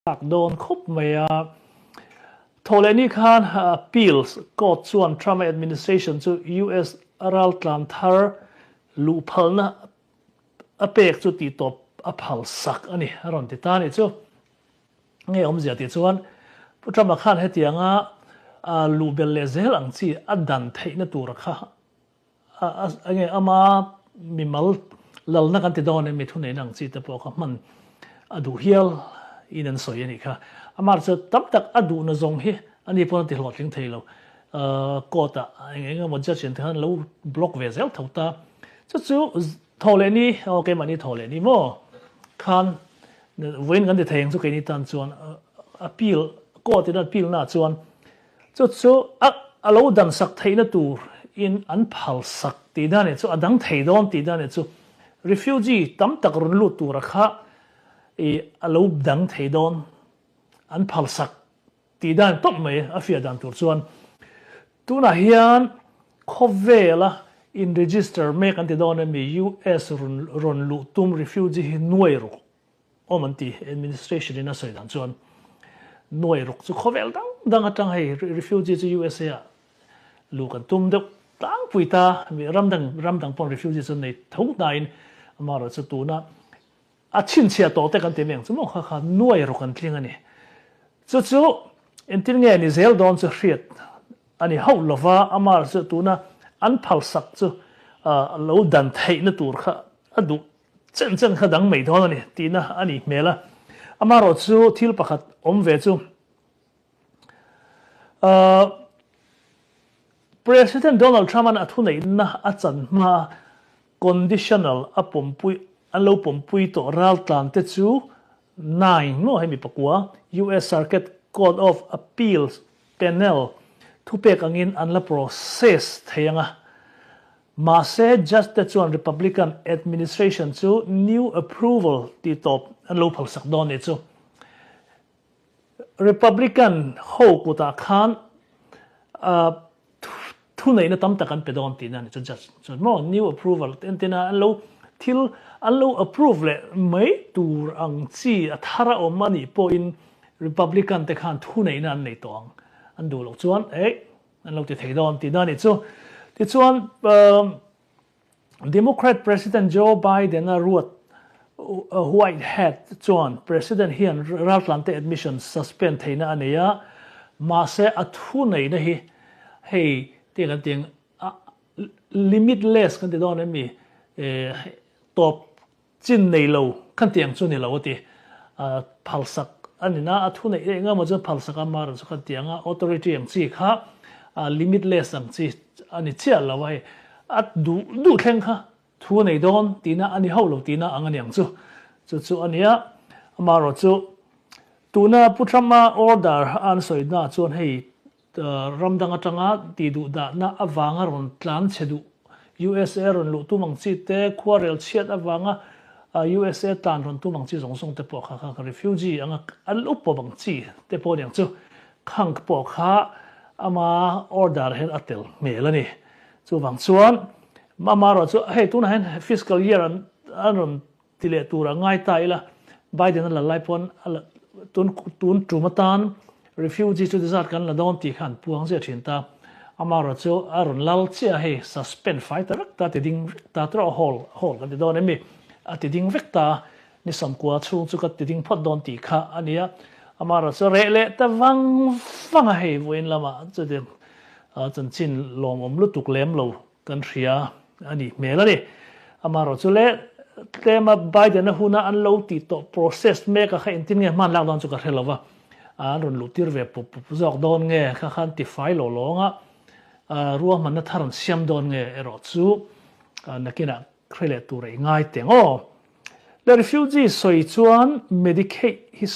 Thlak dawn khawp mai a. Thawhlehni khan appeals court chuan Trump administration chu US raltlan thar luh phalna a pek chu tihtawp a phal sak a ni, a rawn ti ta a nih chu. Nge awmzia tih chuan Pu Trump-a khan hetianga luh belh leh zel ang chi a dan theihna tura kha Enge ama mimal lalna kan ti dawn em mi thuneihna ang chi te pawh kha hman a duh hial in an sawi a nih kha. Amah chu tam tak a duhna zawng hi ani pawn a ti hlawhtling thei lo. Court ah eng eng emaw judge in te khan lo block ve zel tho ta. Chu chu thaw leh ni, aw keimahni thaw leh ni maw khan vawiin kan ti thei ang chu keini tan chuan appeal court in appeal na chuan Chu chu a a lo dan sak theihna tur in an phal sak tih dan eh chu a dang thei dawn tih dan eh chu refugee tam tak rawn lut tura kha i a lo dang thei dawn an phal sak tih dan tawp mai a fiah dan tur chuan tunah hian khawvela in register mek an ti dawn emi US rawn rawn luh tum refugee hi nuai ruk Awm an ti, administration in a sawi dan chuan nuai ruk chu khawvel dang dang atang hei refugee chu USA ah luh kan tum deuh tlangpui ta, ram dang ram dang pawn refugee chu nei tho hnain amaherawh chu tuna a chhinchhiah tawh te kan ti mai ang chu maw kha kha nuai ruk an tling a ni. Chu chu entir nge ni zel dawn chu hriat a ni hauh lova, amaherawh chu tuna an phalsak chu lo dan theihna tur kha a duh Chen chen kha dang mai dawn a ni tihna a nih hmel a. Amaherawh chu thil pakhat awm ve chu President Donald Trump-a'n a thuneihna a chan hmaa conditional a pawmpui an lo pawmpui tawh raltlante chu nine maw hemi pakua US Circuit Court of Appeals panel thupek angin an la process thei ang a. Mahse, judge te chuan Republican administration chu new approval tih tawp an lo phalsak dawn nih chu. Republican ho kutah khan thuneihna tam tak an pe dawn tihna a ni chu judge chuan maw new approval entina an lo thil an lo approve leh mai tur ang chi a thar a awm a nih pawhin Republican te khan thuneihna an nei tawh ang an duh loh chuan eh An lo ti thei dawn tihna a nih chu. Tichuan, Democrat President Joe Biden-a ruat White Hat chuan President hian raltlante admission suspend theihna a nei a, mahse a thuneihna hi hei tiang kan ti ang limitless kan ti dawn em mi tawp Chin nei lo khan tiang chu ni lo a ti. Phalsak a ni na, a thu neih eng emaw chuan phalsak a mar chu khan tiang a, authority ang chi kha limitless ang chi a ni chiah lo a hei. A duh duh thleng kha thu a nei dawn tihna a ni hauh lo tihna ang a ni ang chu. Chu chu a nia, amaherawh chu tuna Pu Trump-a order a an sawi na chuan hei Ram dang atanga tih duh dahna avanga rawn tlan chhe duh USA rawn luh tum ang chi te, khuarel chhiat avanga USA tlan rawn tum ang chi zawng zawng te pawh kha kha refugee anga an up pawp ang chi te pawh aniang chu khang pawh kha ama order hian a tel hmel a ni. Chuvang chuan amaherawhchu hei tunah hian fiscal year an rawn Ti leh tur a ngai ta ila, Biden a la lai pawn a la tun tun tum atan refugee chu zat kan la dawn tih kha an puang ziah thin ta. Amaherawh chu a rawn lal chiah a hei suspend fai ta vek ta ti ding vek ta tawh a hall hall kan ti dawn em mi a ti ding vek ta ni sawmkua chhung chu ka ti ding phawt dawn tih kha a nia. Amaherawh chu reh leh ta vang vang a hei vawiin lamah chutiang chanchin lawmawm lutuk lem lo Kan hria a nih hmel a ni. Amaherawh chu le tlema Biden-a huna an lo tih tawh process mek a kha engtin nge hman lak dawn chu ka hre lo va, an rawn luh tir ve pup pup zawk dawn nge kha khan tifai lo lawng a, ruahmanna thar an siam dawn nge erawh chu nakinah hre leh tur a i ngai teng aw. Le refugee sawi chuan Medicaid hi.